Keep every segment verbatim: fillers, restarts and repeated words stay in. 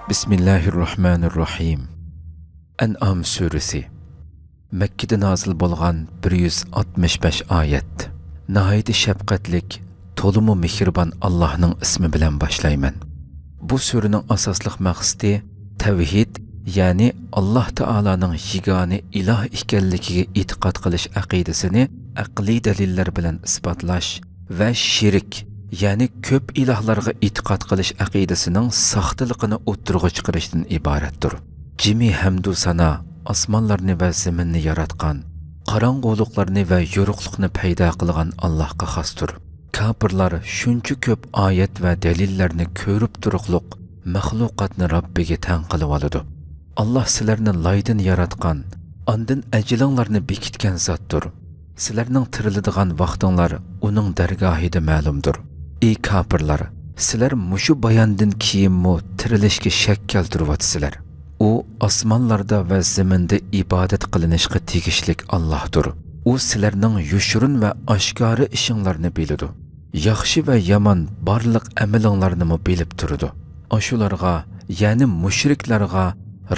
بىسمىللاھىررەھمانىررەھىم. ئەنئام سۈرىسى. مەككىدە نازىل بولغان، بىر يۈز ئاتمىش بەش ئايەت. ناھايىتى شەپقەتلىك، تولىمۇ مېھرىبان ئاللاھنىڭ ئىسمى بىلەن باشلايمەن. بۇ سۈرىنىڭ ئاساسلىق مەقسىتى تەۋھىد، يەنى ئاللاھ تائالانىڭ يېگانە ئىلاھ ئىكەنلىكىگە ئېتىقاد قىلىش ئەقىدىسىنى ئەقلىي دەلىللەر بىلەن ئىسپاتلاش ۋە شېرىك، يەنى كۆپ ئىلاھلارغا ئېتىقاد قىلىش ئەقىدىسىنىڭ ساختىلىقىنى ئوتتۇرىغا چىقىرىشتىن ئىبارەتتۇر. جىمى ھەمدۇ سانا ئاسمانلارنى ۋە زېمىننى ياراتقان، قاراڭغۇلۇقلارنى ۋە يورۇقلۇقنى پەيدا قىلغان ئاللاھقا خاستۇر. كاپىرلار شۇنچە كۆپ ئايەت ۋە دەلىللەرنى كۆرۈپ تۇرۇقلۇق مەخلۇقاتنى رەببىگە تەڭ قىلىۋالىدۇ. ئاللاھ سىلەرنى لايدىن ياراتقان، ئاندىن ئەجىلىڭلارنى بېكىتكەن زاتتۇر. سىلەرنىڭ تىرىلىدىغان ۋاقتىڭلار ئۇنىڭ دەرگاھىدا مەلۇمدۇر. ئى كاپىرلار، سىلەر مۇشۇ باياندىن كېيىنمۇ تىرىلىشكە شەك كەلتۈرۈۋاتىسىلەر. ئۇ ئاسمانلاردا ۋە زېمىندا ئىبادەت قىلىنىشقا تېگىشلىك ئاللاھدۇر. ئۇ سىلەرنىڭ يوشۇرۇن ۋە ئاشكارا ئىشىڭلارنى بىلىدۇ. ياخشى ۋە يامان بارلىق ئەمىلىڭلارنىمۇ بىلىپ تۇرىدۇ. ئاشۇلارغا، يەنى مۇشرىكلارغا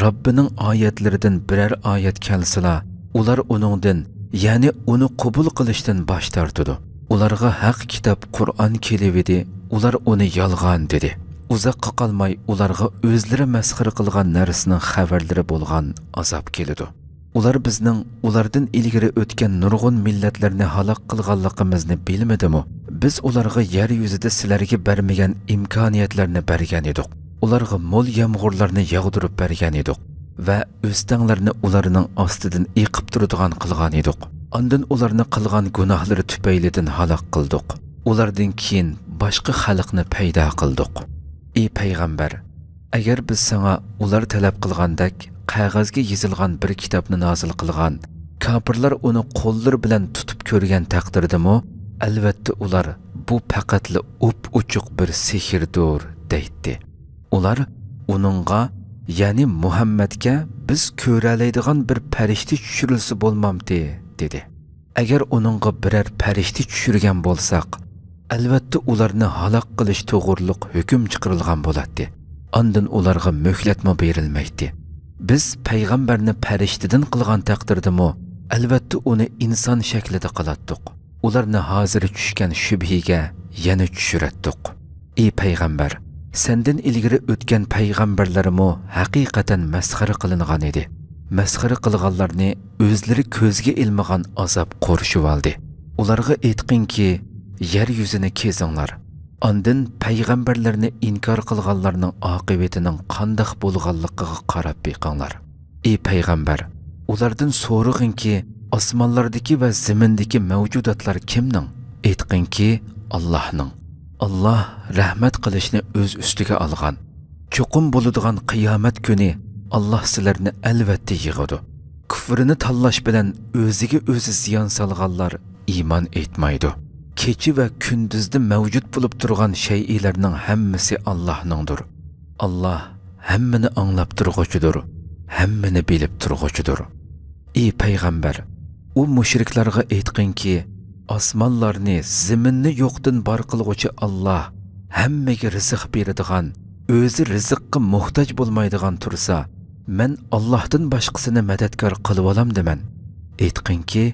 رەببىنىڭ ئايەتلىرىدىن بىرەر ئايەت كەلسىلا، ئۇلار ئۇنىڭدىن، يەنى ئۇنى قوبۇل قىلىشتىن باش تارتىدۇ. ئۇلارغا ھەق كىتاب قۇرئان كېلىۋىدى، ئۇلار ئۇنى يالغان دېدى. ئۇزاققا قالماي ئۇلارغا ئۆزلىرى مەسخىرە قىلغان نەرسىنىڭ خەۋەرلىرى بولغان ئازاب كېلىدۇ. ئۇلار بىزنىڭ ئۇلاردىن ئىلگىرى ئۆتكەن نۇرغۇن مىللەتلەرنى ھالاك قىلغانلىقىمىزنى بىلمىدىمۇ؟ بىز ئۇلارغا يەر يۈزىدە سىلەرگە بەرمىگەن ئىمكانىيەتلەرنى بەرگەن ئىدۇق. ئۇلارغا مول يامغۇرلارنى ياغدۇرۇپ بەرگەن ئىدۇق ۋە ئۆستەڭلەرنى ئۇلارنىڭ ئاستىدىن ئېقىپ تۇرىدىغان قىلغان ئىدۇق. ئاندىن ئۇلارنى قىلغان گۇناھلىرى تۈپەيلىدىن ھالاك قىلدۇق. ئۇلاردىن كېيىن باشقا خەلقنى پەيدا قىلدۇق. ئى پەيغەمبەر، ئەگەر بىز ساڭا ئۇلار تەلەپ قىلغاندەك قەغەزگە يېزىلغان بىر كىتابنى نازىل قىلغان، كاپىرلار ئۇنى قوللىرى بىلەن تۇتۇپ كۆرگەن تەقدىردىمۇ، ئەلۋەتتە ئۇلار بۇ پەقەتلا ئوپئوچۇق بىر سېھىردۇر دەيتتى. ئۇلار ئۇنىڭغا، يەنى مۇھەممەدكە بىز كۆرەلەيدىغان بىر پەرىشتە چۈشۈرۈلسە بولمامتى؟ دېدى. ئەگەر ئۇنىڭغا بىرەر پەرىشتە چۈشۈرگەن بولساق، ئەلۋەتتە ئۇلارنى ھالاك قىلىش توغرۇلۇق ھۆكۈم چىقىرىلغان بولاتتى. ئاندىن ئۇلارغا مۆھلەتمۇ بېرىلمەيتتى. بىز پەيغەمبەرنى پەرىشتىدىن قىلغان تەقدىردىمۇ، ئەلۋەتتە ئۇنى ئىنسان شەكلىدە قىلاتتۇق. ئۇلارنى ھازىر چۈشكەن شۈبھىگە يەنە چۈشۈرەتتۇق. ئى پەيغەمبەر، سەندىن ئىلگىرى ئۆتكەن پەيغەمبەرلەرمۇ ھەقىقەتەن مەسخىرە قىلىنغان ئىدى. مەسخىرە قىلغانلارنى ئۆزلىرى كۆزگە ئىلمىغان ئازاب قورشىۋالدى. ئۇلارغا ئېيتقىنكى، يەر يۈزىنى كېزىڭلار. ئاندىن پەيغەمبەرلەرنى ئىنكار قىلغانلارنىڭ ئاقىۋىتىنىڭ قانداق بولغانلىقىغا قاراپ بېقىڭلار. ئى پەيغەمبەر، ئۇلاردىن سورىغىنكى، ئاسمانلاردىكى ۋە زېمىندىكى مەۋجۇداتلار كىمنىڭ؟ ئېيتقىنكى، ئاللاھنىڭ. ئاللاھ رەھمەت قىلىشنى ئۆز ئۈستىگە ئالغان. چوقۇم بولىدىغان قىيامەت كۈنى ئاللاھ سىلەرنى ئەلۋەتتە يىغىدۇ. كۇفرىنى تاللاش بىلەن ئۆزىگە ئۆزى زىيان سالغانلار ئىمان ئېيتمايدۇ. كېچە ۋە كۈندۈزدە مەۋجۇت بولۇپ تۇرغان شەيئىلەرنىڭ ھەممىسى ئاللاھنىڭدۇر. ئاللاھ ھەممىنى ئاڭلاپ تۇرغۇچىدۇر، ھەممىنى بىلىپ تۇرغۇچىدۇر. ئى پەيغەمبەر، ئۇ مۇشرىكلارغا ئېيتقىنكى، ئاسمانلارنى، زېمىننى يوقتىن بار قىلغۇچى ئاللاھ، ھەممىگە رىزىق بېرىدىغان، ئۆزى رىزىققا موھتاج بولمايدىغان تۇرسا، مەن ئاللاھتىن باشقىسىنى مەدەتكار قىلىۋالامدىمەن؟ ئېيتقىنكى،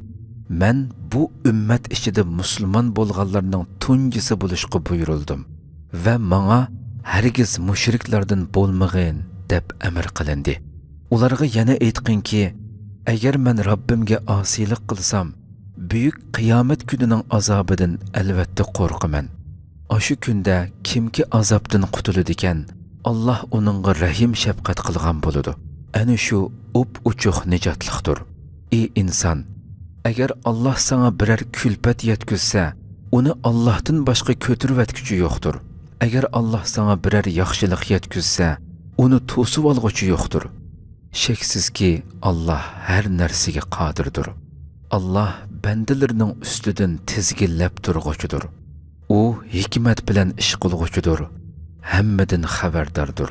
مەن بۇ ئۈممەت ئىچىدە مۇسۇلمان بولغانلارنىڭ تۇنجىسى بولۇشقا بۇيرۇلدۇم ۋە ماڭا ھەرگىز مۇشرىكلاردىن بولمىغىن دەپ ئەمىر قىلىندى. ئۇلارغا يەنە ئېيتقىنكى، ئەگەر مەن رەببىمگە ئاسىيلىق قىلسام، بۈيۈك قىيامەت كۈنىنىڭ ئازابىدىن ئەلۋەتتە قورقىمەن. ئاشۇ كۈندە كىمكى ئازابتىن قۇتۇلىدىكەن، ئاللاھ ئۇنىڭغا رەھىم شەپقەت قىلغان بولىدۇ. ئەنە شۇ ئوپئوچۇق نىجاتلىقتۇر. ئى ئىنسان، ئەگەر ئاللاھ ساڭا بىرەر كۈلپەت يەتكۈزسە، ئۇنى ئاللاھتىن باشقا كۆتۈرۈۋەتكۈچى يوقتۇر. ئەگەر ئاللاھ ساڭا بىرەر ياخشىلىق يەتكۈزسە، ئۇنى توسۇۋالغۇچى يوقتۇر. شەكسىزكى، ئاللاھ ھەر نەرسىگە قادىردۇر. ئاللاھ بەندىلىرىنىڭ ئۈستىدىن تىزگىنلەپ تۇرغۇچىدۇر. ئۇ ھېكمەت بىلەن ئىش قىلغۇچىدۇر، ھەممىدىن خەۋەرداردۇر.